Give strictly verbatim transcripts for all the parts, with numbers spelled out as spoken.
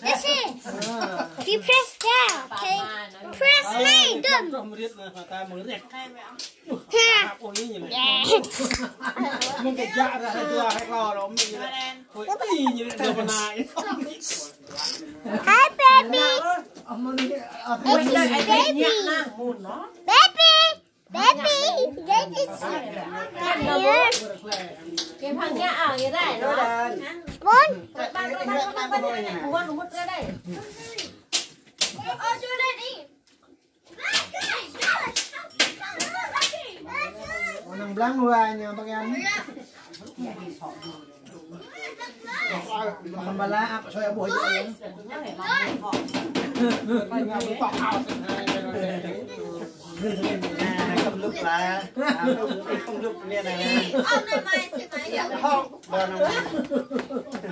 This is. You press down, okay? Press me, done. Ha. Hi, baby. This is baby. Baby, baby, this is here. Spoon. Orang belang dua nya pakaian. Makan bala apa soya boh aja. Nah, không lúc là, không lúc miền này.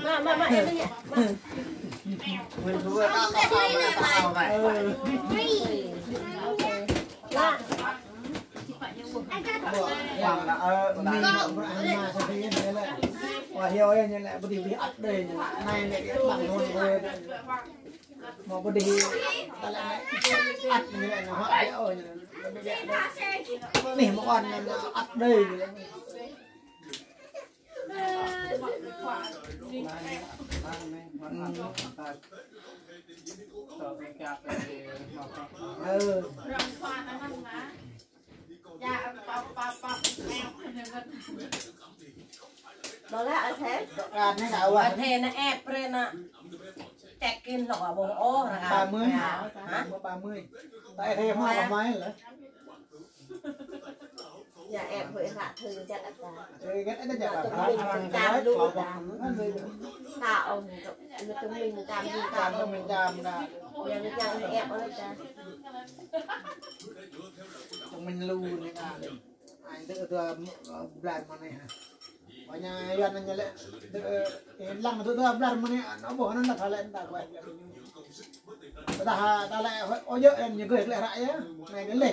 Mà mà mà em nhé. Mình thua tao tao tao tao vậy. Mă bơdih, ta lĕ ăt ñu lĕ, ñu hŏk lĕ, ơ, ñu lĕ. Nih, mă kon ñu ăt đơi ñu lĕ. Ơ. Đó là ở thế. Ở thế nó ép rồi nè. Check in là có bộ ô ra. Ba mươi. Hả? Ba mươi. Tại thế hoa ba mươi là. Nhà em hơi hạ thư chắc là ta. Thì cái đó chắc là ta. Cam lũ ta. Ta ông, người chúng mình cam lũ ta. Cam lũ mình cam ta. Nhà mình cam em ở đây ta. Chúng mình lũ này ta. Ai tơ tơ blan mơ̆n anai ha. Ƀơi anai Yuan anai lĕ tơ, ơ, lăng tơ tơ blan mơ̆n anai, anŭn ƀuh anŭn ta lĕ ta kuai. Ta ha, ta lĕ ôh jơ̆ anai ñu gơ̆ lĕ ră yơh. Anai ñu lĕ.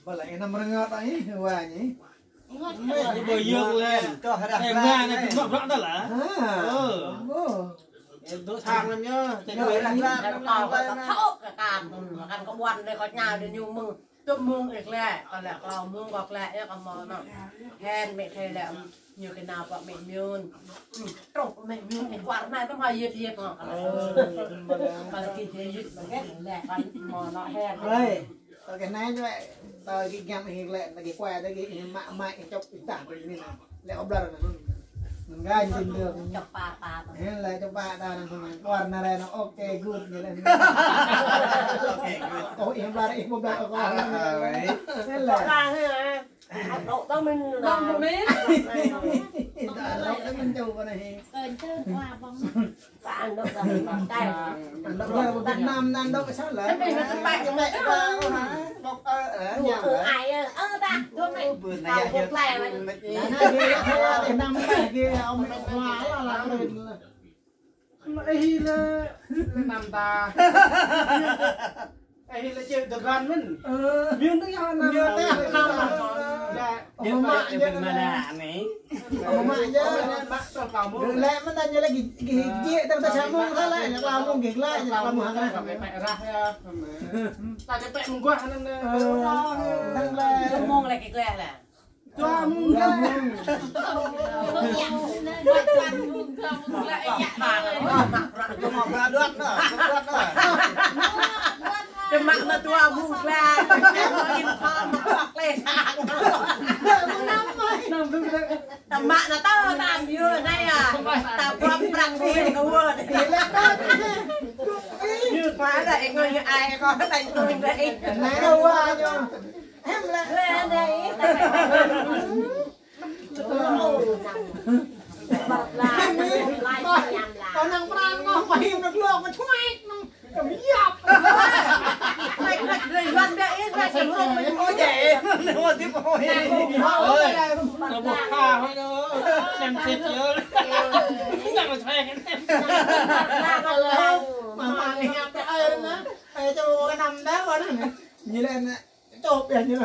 Bala ih năm rơngơ̆t ai, wa ñi. Mĕ ñu bơ yơk lĕ. Em nga anai kơ mă brăk ta lah. Ha. Ơ. Ơ. Em dŏ sang lăm ñu. Tơ ñu rah rah năm năm ba na. Thâo kơ kan, kan kơ ƀuăn dêh kơ ñao dêh ñu mơ̆ng. Tŭ mơ̆ng ih lĕ, kơ lĕ kơ mơ̆ng kơ lĕ yơh kơ mơ̆ nă. Hen mĕ thê lĕ, ñu kơ nao pơ mĕ miun. Trŏk mĕ miun ih kuar nai tơm hơi yit yit ngă. Ơ. Kơ lĕ kơ yit lĕ kơ lĕ kơ mơ̆ nă hen. Ơi. Tơ kơ anai tơ, tơ kơ giăm hĭ lĕ, tơ kơ kuai, tơ kơ mă mă kơ čŏk ih tah tơ anai. Lĕ ôh blơr anai. Ngai jing dơ̆ng. Čŏk pa pa. Hĭ lĕ čŏk pa ta anai. Warna rai anai, okay, good ñu lĕ. Okay, good. Ôh, ih blơr, ih ƀu blơr, ôh, hĭ lĕ. Đŏk tơ mĭn. Đŏk tơ mĭn. Đŏk tơ mĭn ču kơ anai hĭ. Kơ ču wa bong. Ba ăn đŏk ra Việt Nam, ăn đŏk ra Việt Nam, ăn đŏk sao lĕ? Cái này nó cũng bạc. Đŏk, ơ, ơ, ơ, ai, ơ, ơ, ta, tôi mày, tao buộc lại mày. Việt Nam mày kia, ông mày khóa là, là cái này. Mày hi lĕ, Việt Nam ta. Ơ, hi lĕ čê dơgăn mơ̆n. Ơ. Miu tơ yơh năm. Miu tơ yơh năm. Ơ. Ơ, mă yơh. Ơ, mă yơh. Mă tơ tao mơ̆n. Gơ̆ lĕ mơ̆n ta ñu lĕ gơ̆, gơ̆, gơ̆, tơ ta sa mông ta lĕ, ñu kla mông gơ̆ lĕ, ñu kla mông hăng lĕ. Pĕ rah yơh. Ta kơ pĕ mơguah anŭn. Ơ. Năng lĕ. Mông lĕ gơ̆ lĕ. Dua mông. Dua mông. Tơmă nă dua mông glăi. Tơmă nă tơ tam yua anai ah. Ta ƀuăm prăk ƀing kơ wơ̆t. Yua pha đa ih ngơi ai kơ ta tui đa ih. Anai dua ñu. Em lĕ. Lĕ anai. Kâo năng pran kâo mă hĭ mă glŏk mă čuai năng kơ miap. Mă kơ drơi yuan biă ih mă kơ hrŏm mă čuai. Ôi, ôi, ôi. Ôi, kâo ƀuh kha hơi nơ. Sem set yơh. Năng mă čuai. Mă mă hiăp kơ ai nă. Ai čô kơ năm đa wa nă. Ñu lĕ nă. Čŏp yơh ñu lĕ.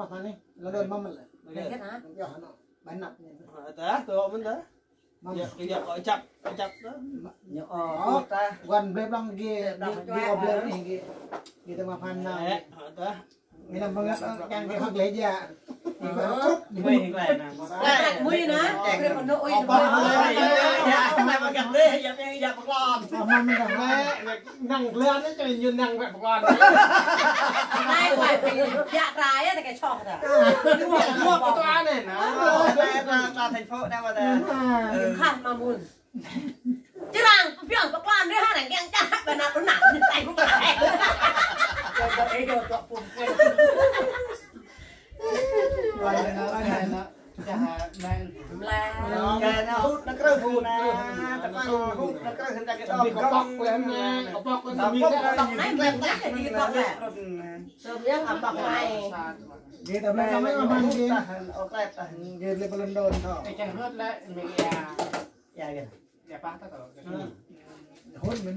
mă pha anai. Lŏn đôn mă mă lĕ. Lĕ hă? Yơh, anŭ. Ƀai năp anai. Hă, tơdah, tơdah mơ̆n tơdah. Mă. Yơh, yơh, kơ čăp, čăp tơdah. Ñu, ơ, ơ, ta. Guan blơi blŏng gih, gih, gih, gih, gih, tơdah mă pha anai. Ĕ, hă, tơdah. Mơnam pơngăt kiăng kơ hơ̆k lĕ ja. Mui, mui na, kơ mơnŭ ui. Apa hal ya? Ya, ya, ya, ya, pơklon. Apa mơnam lĕ, năng glăn čơ ñu năng wĕ pơklon. Nai, wai, ya, trai ya, ta kơ čŏk ta. Mua, mua pơtô anai na. Ta, ta, ta thành phố na, ta. Khah mă mơ̆n. Črang, pơpiong, pơklon, rơh, hă, arăng kiăng čah, ƀơi anăp anŭn, anŭn, tai pơklon. Čah, anŭn, anŭn. Mlai. Kơ anŭn hŭt anŭn krơh hŭt anŭn. Tơpă hŭt anŭn krơh hơnŭn ta kơ đŏk. Kơpŏk kơ anŭn, kơpŏk kơ anŭn. Kơpŏk anai, mlai, mlai, kơpŏk anai. Tơbiă kơpŏk anai. Gih ta mlai, mlai, mlai, gih. Tah, ôh, krep tah. Gih lĕ pơlŏn đôn tho. Ê, čang hŭt lĕ, mlai, ya. Ya, ya. Hôn mĭn.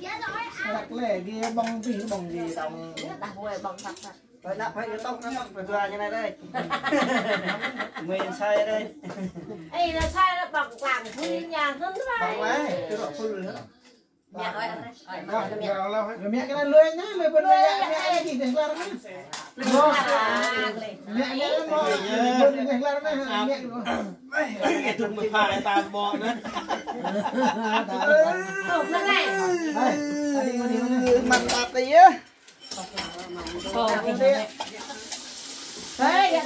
Săk lĕ, gih ƀơ̆ng pih, ƀơ̆ng gih tong. Dah ƀuh ƀơ̆ng săk săk. Ƀơi anăp hơi tŏk anăp, bơdua ñu anai đơi. Mơi sai đơi. Ê, anai sai lĕ ƀơ̆ng lăng pui ñu hơ̆n rai. Ƀơ̆ng lăng, tui rŏ pul. Mă ơi, ơi, ơi, mă. Mă kơ anŭn lui anai, lui pun lui anai, anai, anai, anai, anai, anai. Mă anai, mă, lui anai, anai, anai. Ê, tui mơi phai ta ƀô̆ anai. Tui anai. Ê, adih, adih, adih. Mă tăp tơ yơh. Ê,